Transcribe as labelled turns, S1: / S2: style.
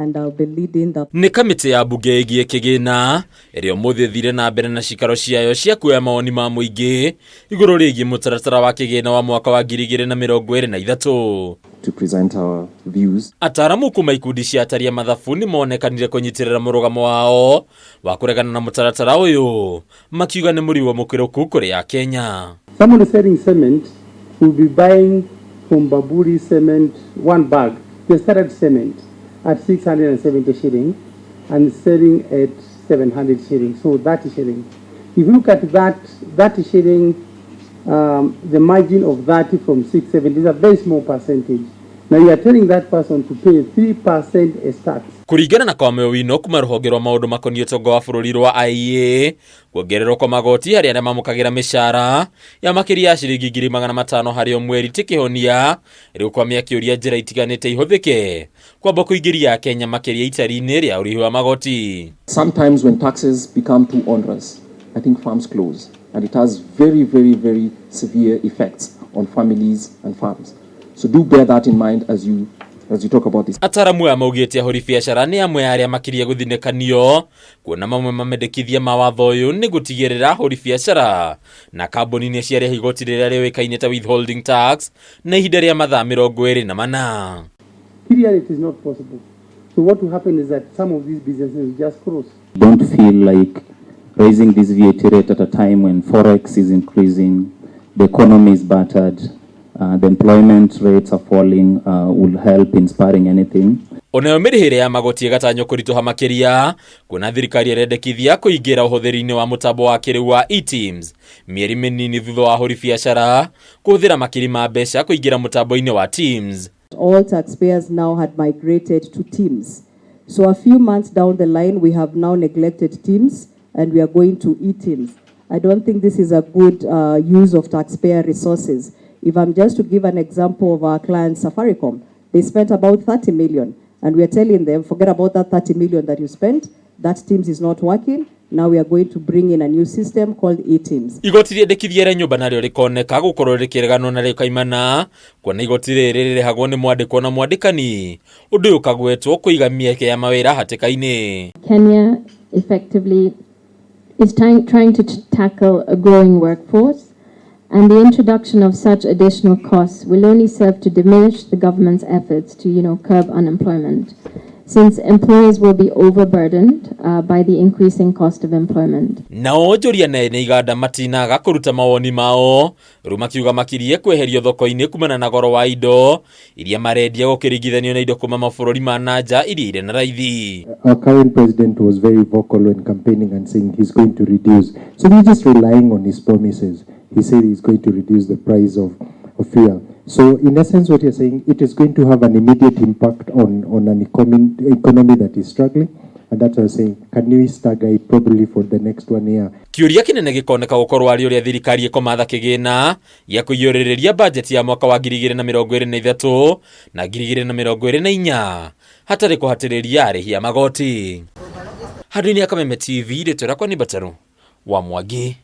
S1: And I'll be leading the
S2: Nĩ kamĩtĩ ya mbunge ĩgiĩ kĩgĩna ĩrĩa ũmũthĩ ĩthire na mbere na cikaro ciayo cia kuoya mawoni ma mũingĩ igũrũ rĩgiĩ mũtaratara wa kĩgĩna wa mwaka wa 2023.
S3: To present our views.
S2: Ataramu kuma ikundi cia atari a mathabu nĩ monekanire kũnyitĩrĩra mũrũgamo wao wa kũregana na mũtaratara ũyũ, makiuga nĩ mũrigo mũkĩrũku kũrĩ a Kenya.
S4: Someone selling cement will be buying from Bamburi Cement one bag, the standard cement, at 670 shilling and selling at 700 shilling, so 30 shilling. If you look at that 30 shilling, the margin of 30 from 670 is a very small percentage. Now you are telling that person to pay 3% as tax.
S2: Kũringana na Kwame Owino kuma rũhonge rwa maũndũ makoniĩ ũtonga wa bũrũri rwa IEA, kuongererwo kwa magoti harĩ arĩa mamũkagĩra mĩcara ya makĩria ya ciringi 500,000 harĩ o mweri ti kĩhonia. Rĩu Kwame akĩũria njĩra itiganĩte ihũthĩke kwamba kũingĩria Akenya makĩria itari-inĩ rĩa ũrĩhi wa magoti.
S3: Sometimes when taxes become too onerous, I think farms close, and it has very, very, very severe effects on families and farms. So do bear that in mind as you talk about this.
S2: Ataramu aya maugĩte ahũri biacara nĩ amwe a arĩa makĩria gũthinĩkanio, kuona mamwe mamendekithia ma watho ũyũ nĩ gũtigĩrĩra ahũri biacara na kambuni nĩ ciarĩha igoti rĩrĩa rĩũĩkaine ta withholding tax na ihinda rĩa mathaa 24.
S4: Clearly it is not possible. So what will happen is that some of these businesses will just close.
S5: Don't feel like raising this VAT rate at a time when forex is increasing, the economy is battered, the employment rates are falling, will help in spurring anything.
S2: Onayo mĩrĩhĩre ya magoti ĩgatanywo kũritũha makĩria, kuona thirikari ĩrendekithia kũingĩra ũhũthĩri-inĩ wa mũtambo wa kĩrĩu wa eTIMS mĩeri mĩnini thutha wa ahũri biacara kũhũthĩra makiri ma mbeca kũingĩra mũtambo-inĩ wa TIMS.
S1: All taxpayers now had migrated to TIMS. So a few months down the line, we have now neglected TIMS and we are going to eTIMS. I don't think this is a good use of taxpayer resources. If I'm just to give an example of our client Safaricom, they spent about 30 million, and we are telling them, "Forget about that 30 million that you spent. That TIMS is not working. Now we are going to bring in a new system called eTIMS."
S2: Igoti rĩendekithia rĩa nyũmba narĩo rĩkoneka gũkorwo rĩkĩreganwo na rĩkaimana, kuona igoti rĩrĩ rĩrĩhagwo nĩ mwandĩkwo na mwandĩkani, ũndũ ũyũ ũkagwetwo kũiga mĩeke ya mawĩra hatĩka-inĩ.
S6: Kenya effectively is trying to tackle a growing workforce, and the introduction of such additional costs will only serve to diminish the government's efforts to curb unemployment, since employers will be overburdened by the increasing cost of employment.
S2: Nao onjoria na ene iganda matinaga kũruta mawoni mao, rĩu makiuga makirie kweherio thoko-inĩ kumana na goro wa indo iria marendia gũkĩringithanio na indo kuma mabũrũri ma nanja iria irĩ na raithi.
S7: Our current president was very vocal when campaigning and saying he's going to reduce. So we're just relying on his promises. He said he's going to reduce the price of fuel. So in essence, what you're saying, it is going to have an immediate impact on an economy that is struggling. And that's why I'm saying, can we stagger it probably for the next one year?
S2: Kĩũria kĩnene gĩkoneka gũkorwo arĩ ũrĩa thirikari ĩkũmatha kĩgĩna gĩa kũiyũrĩrĩria bajeti ya mwaka wa 2023 na 2024 hatarĩ kũhatĩrĩria arĩhi a magoti. Handũ-inĩ ya Kameme TV, rĩtwa rĩakwa nĩ Mbataru wa Mwangi.